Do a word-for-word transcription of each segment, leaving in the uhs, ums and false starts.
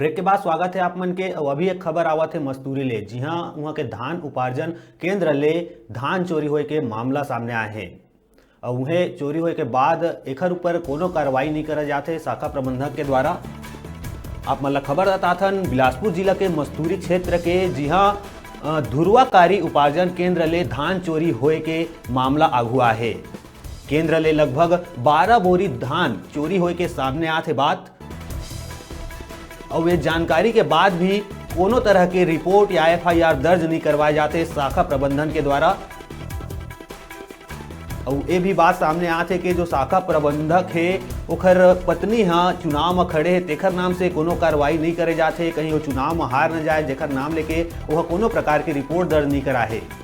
Break के बाद स्वागत है आप मन के। अउ अभी एक खबर आवत है मस्तूरी ले, जिहां उहां के धान उपार्जन केंद्र ले धान चोरी होए के मामला सामने आए हैं। अउ उहें चोरी होए के बाद एखर ऊपर कोनो कार्रवाई नहीं करा जाथे शाखा प्रबंधक के द्वारा। आप मन ला खबर बताथन, बिलासपुर जिला के मस्तूरी क्षेत्र के जिहां, अ, धुरुआकारी उपार्जन केंद्र ले धान चोरी होए के मामला आघू आहे। केंद्र ले लगभग बारह बोरी धान चोरी होए के सामने आत हे बात। अउ ये जानकारी के बाद भी कोनो तरह के रिपोर्ट या एफ आई आर दर्ज नहीं करवाए जाते शाखा प्रबंधन के द्वारा। अउ ये भी बात सामने आत हे कि जो शाखा प्रबंधक हे, ओखर पत्नी ह चुनाव म खड़े हे, तेखर नाम से कोनो कार्रवाई नहीं करे जात हे, कहीं वो चुनाव म हार न जाए, जेखर नाम लेके ओह कोनो प्रकार के रिपोर्ट दर्ज नहीं करा हे।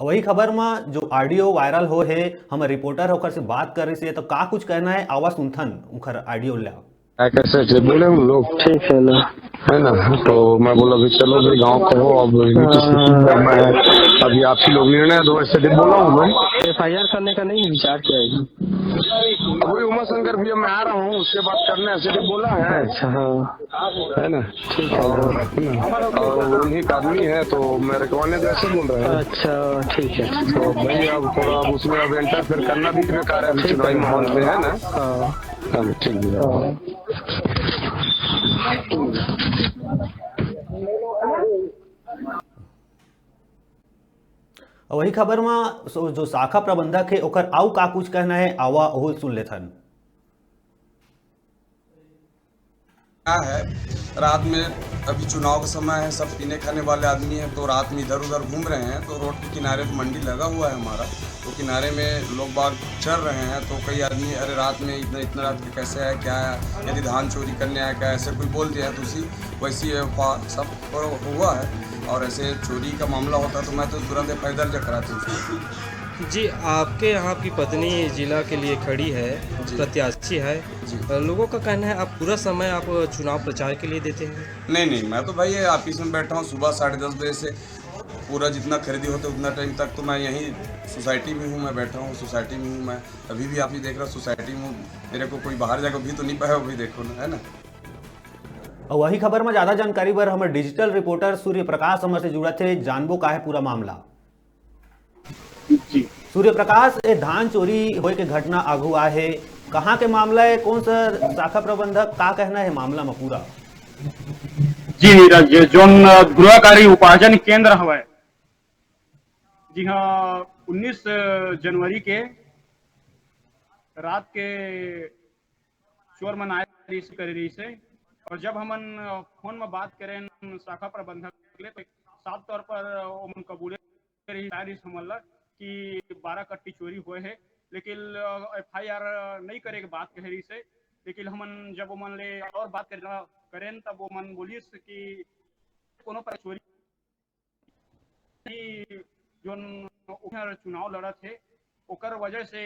अउ वही खबर म जो ऑडियो वायरल हो हे, हमर रिपोर्टर ओकर से बात कर रही से, तो का कुछ कहना है, आवा सुनथन उखर ऑडियो ला। क्या कैसे थे, बोले हम लोग। ठीक है ना। है ना, तो मैं बोला भी चलो भाई गाँव कहो, अब इनकी स्थिति हाँ। क्या मैं, अभी आप ही लोग निर्णय दो, ऐसे भी बोला हूँ मैं। एफ आई आर करने का नहीं विचार किया है? अब वही उमा शंकर भैया, मैं आ रहा हूँ, उसके बाद करने ऐसे भी बोला है। अच्छा, हाँ। है ना? ठीक है। और, है ना? और वो उन्हीं का आदमी है, तो मैं रिकमेंड ऐसे बोल रहे हैं। अच्छा, ठीक है। तो भाई अब थोड़ा अब उसमें अब इंटरफेयर करना भी बेकार है अभी ठीक चुनावी है। माहौल में, है ना? हाँ। हाँ, ठीक है। हाँ। अउ वही खबर म सो-, जो शाखा प्रबंधक हे, ओकर अउ का कुछ कहना हे, आवा ओहू सुन लेथन। क्या है, रात में अभी चुनाव का समय है, सब पीने खाने वाले आदमी हैं, तो रात में इधर उधर घूम रहे हैं, तो रोड के किनारे पे मंडी लगा हुआ है हमारा, तो किनारे में लोग बाग चर रहे हैं, तो कई आदमी, "अरे, रात में इतना, इतना रात के कैसे आया, क्या है, यदि धान चोरी करने आया क्या?" ऐसे कोई बोल दिया है, तो उसी, वैसी अफवाह सब पर हुआ है। और ऐसे चोरी का मामला होता तो मैं तो तुरंत एफ आई आर दर्ज कराता हूँ। जी, आपके यहाँ आपकी पत्नी जिला के लिए खड़ी है, जी। प्रत्याशी है। जी। अ, लोगों का कहना है आप पूरा समय आप चुनाव प्रचार के लिए देते हैं? नहीं, नहीं, मैं तो भाई ये ऑफिस में बैठा हूँ सुबह साढ़े दस बजे से पूरा जितना खरीदी होते उतना टाइम तक तो मैं यहीं सोसाइटी में हूँ, मैं बैठा हूँ सोसाइटी में हूँ। मैं अभी भी आप ही देख रहा सोसाइटी में हूँ, मेरे को कोई बाहर जाकर भी तो नहीं पाया, अभी देखो ना, है ना। अउ वही खबर म ज्यादा जानकारी बर हमर डिजिटल रिपोर्टर सूर्य प्रकाश हमर से जुड़त हे, जानबो का हे पूरा मामला। जी। सूर्य प्रकाश, ए धान चोरी होए के घटना आघू आए हे, कहाँ के मामला हे, कौन सा शाखा प्रबंधक, का कहना हे मामला म पूरा? जी नीरज, ये जोन, अ, धुरुआकारी उपार्जन केंद्र हवय, जी हाँ, उन्नीस जनवरी के रात के चोर मन आए रहिस, करे रहिस हे। और जब हमन, अ, फोन में बात करेन शाखा प्रबंधक ले, तो साफ तौर पर, अ, ओमन कबूले रहिस, आए रहिस हमन ला कि बारह कट्टी चोरी होए हे, लेकिन, अ, एफ आई आर नहीं करे के बात कहे रहिस हे। लेकिन हमन जब ओमन ले और बात करना, करेन, तब ओमन बोलिस कि कोनो पर चोरी कि जोन उधर चुनाव लड़त हे, ओकर वजह से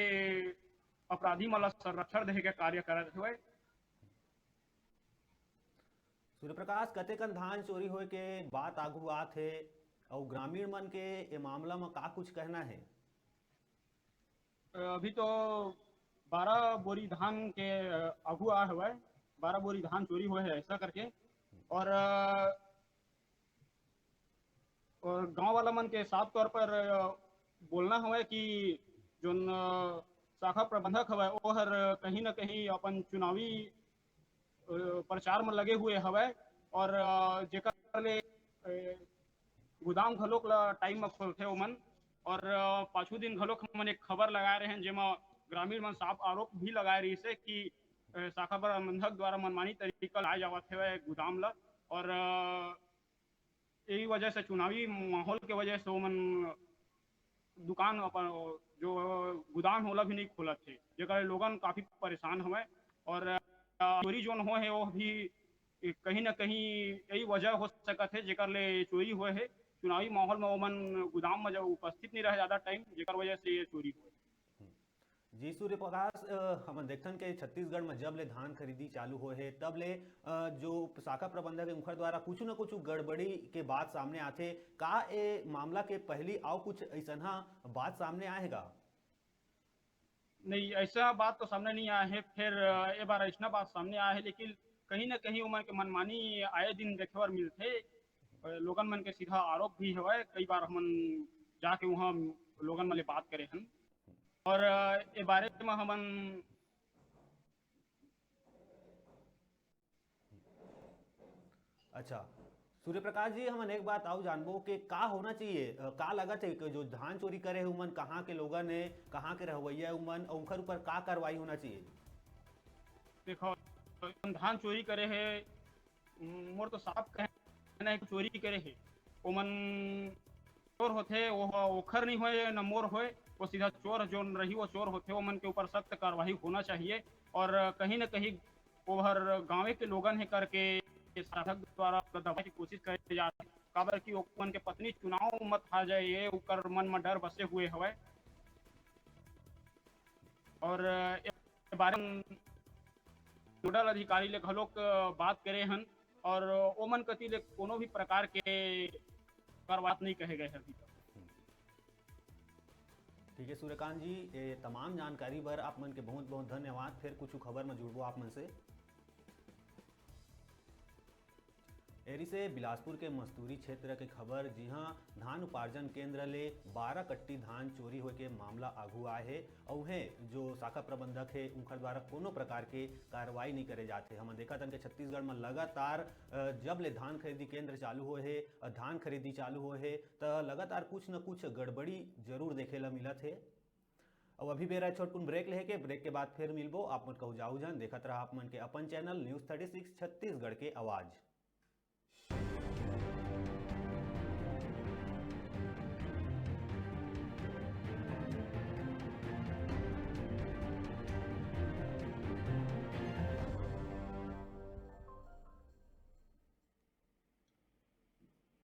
अपराधी मन ला संरक्षण देहे के कार्य करत हवय। सूर्य प्रकाश, कतेकन धान चोरी होए के बात आगू आत हे, अउ ग्रामीण मन के ए मामला म का कुछ कहना हे? अभी तो बारह बोरी धान के, अ, आगू आ हवय, बारह बोरी धान चोरी होए हे ऐसा करके। और, अ, और गांव वाला मन के साफ तौर पर, अ, बोलना हवय कि जोन, अ, शाखा प्रबंधक हवय, वो हर कहीं ना कहीं अपन चुनावी, अ, प्रचार में लगे हुए हवय और, अ, जेकर ले, अ, गोदाम घलोक ला टाइम में खोलथे ओमन। और, अ, पाछू दिन घलोक हमन एक खबर लगाए रहे, जेमा ग्रामीण मन साफ आरोप भी लगाए रहिस हे कि, अ, शाखा प्रबंधक द्वारा मनमानी तरीका लाए जावत हवय गोदाम ला। और, अ, यही वजह से, चुनावी माहौल के वजह से ओमन दुकान अपन, जो गोदाम हे, ओला भी नहीं खोलत हे, जेकर लोगन काफी परेशान हवय। और, अ, चोरी जोन होए हे, वो भी कहीं ना कहीं यही वजह हो सकत हे, जेकर ले चोरी होए हे। चुनावी माहौल में ओमन गोदाम में जब उपस्थित नहीं रहे ज्यादा टाइम, जेकर वजह से ये चोरी होए। जी सूर्य प्रकाश, अ, हमन देखथन के छत्तीसगढ़ में जब ले धान खरीदी चालू होए हे, तब ले, अ, जो शाखा प्रबंधक हे, उनकर द्वारा कुछ न कुछ गड़बड़ी के बात सामने आथे। का ए मामला के पहली अउ कुछ अइसनहा बात सामने आए हे का? नहीं, ऐसा बात तो सामने नहीं आया है। फिर, अ, ए बार ऐसना बात सामने आया है, लेकिन कहीं ना कहीं ओमन के मनमानी आए दिन देखे बर मिलथे। अ, लोगन मन के सीधा आरोप भी हवय, कई बार हमन जाके वहाँ लोगन मन ले बात करे हन और, अ, ए बारे में हमन अच्छा, सूर्य प्रकाश जी, हमन एक बात आऊ जानबो कि का होना चाहिए, अ, का लगत है कि जो धान चोरी करे हे उमन कहाँ के लोगन हे, कहाँ के रहवैया हे उमन, अउ उनकर ऊपर का कार्रवाई होना चाहिए? देखो, धान चोरी करे हे, मोर तो साफ कहना है कि चोरी करे हे, ओमन चोर होथे, वो ओखर नहीं होए न मोर होए, वो सीधा चोर जोन रही, वो चोर होथे, ओमन के ऊपर सख्त कार्रवाई होना चाहिए। और कहीं ना कहीं ओहर गाँवे के लोगन हे करके साधक द्वारा दबाए के कोशिश करे जात हे, काबर कि ओमन के पत्नी चुनाव मत हार जाए, ये ओकर मन में डर बसे हुए हवय। और ए बारे में नोडल अधिकारी ले घलोक बात करे हन और ओमन कति ले कोनो भी प्रकार के कार्रवाई नहीं कहे गए हे अभी तक। ठीक है सूर्यकांत जी, ये तमाम जानकारी बर आप मन के बहुत बहुत धन्यवाद। फिर कुछ खबर में जुड़बो आप मन से। एरी से बिलासपुर के मस्तूरी क्षेत्र के खबर, जिहां धान उपार्जन केंद्र ले बारह कट्टी धान चोरी होए के मामला आगू आए हे। उहें जो शाखा प्रबंधक हे, उनकर द्वारा कोनो प्रकार के कार्रवाई नहीं करे जात हे। हमन देखत हन कि छत्तीसगढ़ में लगातार, अ, जब ले धान खरीदी केंद्र चालू होए हे, अ, धान खरीदी चालू होए हे, त लगातार कुछ न कुछ गड़बड़ी जरूर देखे ला मिलत हे। अब अभी बेरा छोटकुन ब्रेक लेके, ब्रेक के बाद फिर मिलबो। आप मन कहू जाऊ जान, देखत रहा आप मन के अपन channel news thirty six Chhattisgarh के आवाज़।